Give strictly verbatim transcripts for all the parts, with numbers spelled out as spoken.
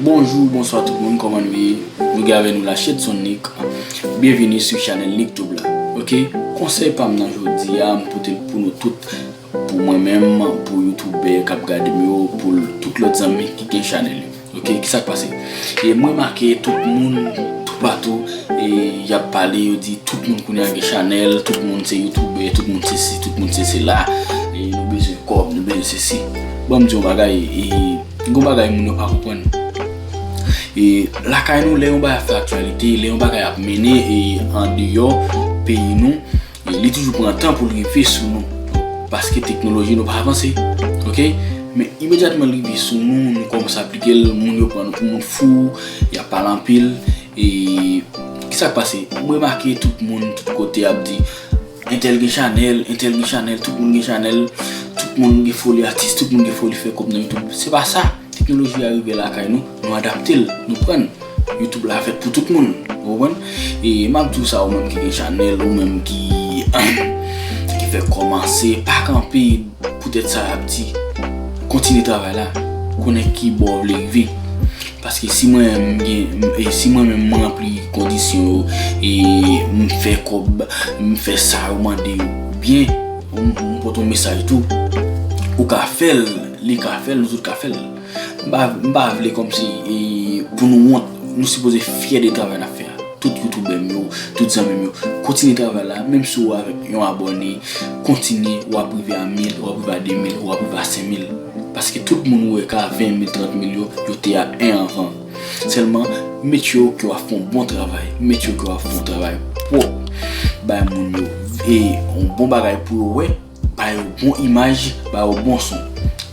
Bonjou, bonswa tout moun, kòman nou ye? Nou gen avè nou la Shedson Nick. Byenvini sou chanèl Nick Tube la. Oke, konsèy pa m nan jodi a, m pote l pou nou tout, pou mwen menm, pou youtubè k ap gade m yo, pou l- tout lòt zanmi ki gen chanèl yo. Oke, kisa k pase? E mwen remake tout moun, toupatou, e y ap pale, yo di tout moun kounye a gen chanèl, tout moun se youtubè, tout moun se si, tout moun se sela, e nou bezwen kòb, nou bezwen sesi. Ban m di yon bagay, e gon bagay moun yo pa konprann. E lakay nou, lè yon bagay ap fè aktyalite, lè yon bagay ap mennen, e andeyò peyi nou, e li toujou pran tan pou l rive sou nou. Paske teknoloji nou pa avanse. Oke? Men imedyatman l rive sou nou, nou kòmanse aplike l, moun yo pran nou pou moun fou, y ap pale anpil. E kisa k pase? M remake tout moun, tout kote ap di, entèl gen chanèl, entèl gen chanèl, tout moun gen chanèl, tout moun gen foli atis, tout moun gen foli fè kòb nan YouTube. Se pa sa. Teknoloji a rive lakay nou, nou adapte l, nou pran l. YouTube la fèt pou tout moun, ou konprann? E m ap di w sa, ou menm ki gen chanèl, ou menm ki, ki fèk kòmanse, pa kanpe poutèt sa y ap di. Kontinye travay la, konnen ki bò w vle rive. Paske si mwen menm m gen, e si mwen menm m ranpli kondisyon yo, e m fè kòb, m fè sa yo mande yo byen, m, m pote yon mesaj tou. Ou ka fè l, li ka fè l, nou tout ka fè l. M pa, m pa vle kòmsi, e, pou nou wont, nou sipoze fyè de travay n ap fè a. Tout youtubè m yo, tout zanmi m yo, kontinye travay la, menm si w avèk yon abòne, kontinye, w ap rive a mil, w ap rive a de mil, w ap rive a senk mil. Paske tout moun ou wè ka ven mil, trant mil yo, yo te a en anvan. Sèlman, make sure ke w ap fè yon bon travay, make sure ke w ap fè yon travay pwòp, bay moun yo, e, yon bon bagay pou yo wè, ba yo bon imaj, ba yo bon son.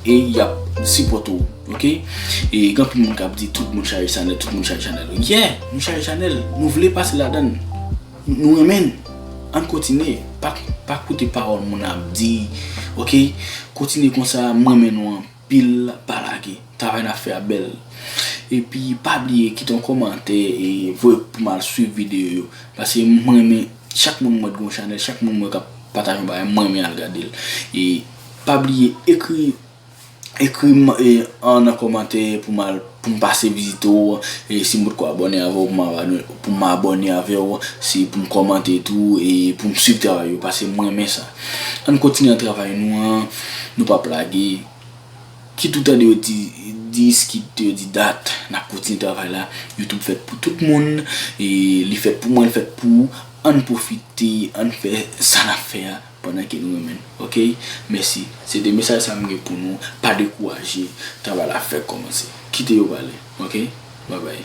E y ap sipòte w, oke? E gen anpil moun k ap di tout moun chaje chanèl, tout moun chaje chanèl. Yeah, nou chaje chanèl, nou vle pase ladan l. Nou renmen l. Ann kontinye, pa, pa koute pawòl moun ap di, oke? Kontinye konsa, m renmen nou anpil, pa lage. Travay n ap fè a bèl. Epi pa bliye kite yon kòmantè e voye pou m al swiv videyo yo. Paske m renmen chak moun m wè k gen yon chanèl, chak moun m wè k ap pataje yon bagay, m renmen al gade l. E pa bliye ekri, ekri m, e, an nan kòmantè pou m al, pou m pase vizite w, e si m potko abòne avè w, pou m abòne, pou m abòne avè w, si pou m kòmante tou, e pou m swiv travay yo, paske m renmen sa. Ann kontinye travay nou an, nou p ap lage. Kit ou tande yo di dis, kit yo di dat, n ap kontinye travay la. YouTube fèt pou tout moun, e li fèt pou mwen, li fèt pou ou. Ann pwofite, ann fè sa n ap fè a pandan ke nou renmen l. Oke? Mèsi. Se te mesaj sa m gen pou nou. Pa dekouraje. Travay la fèk kòmanse. Kite yo pale. Oke? Babay.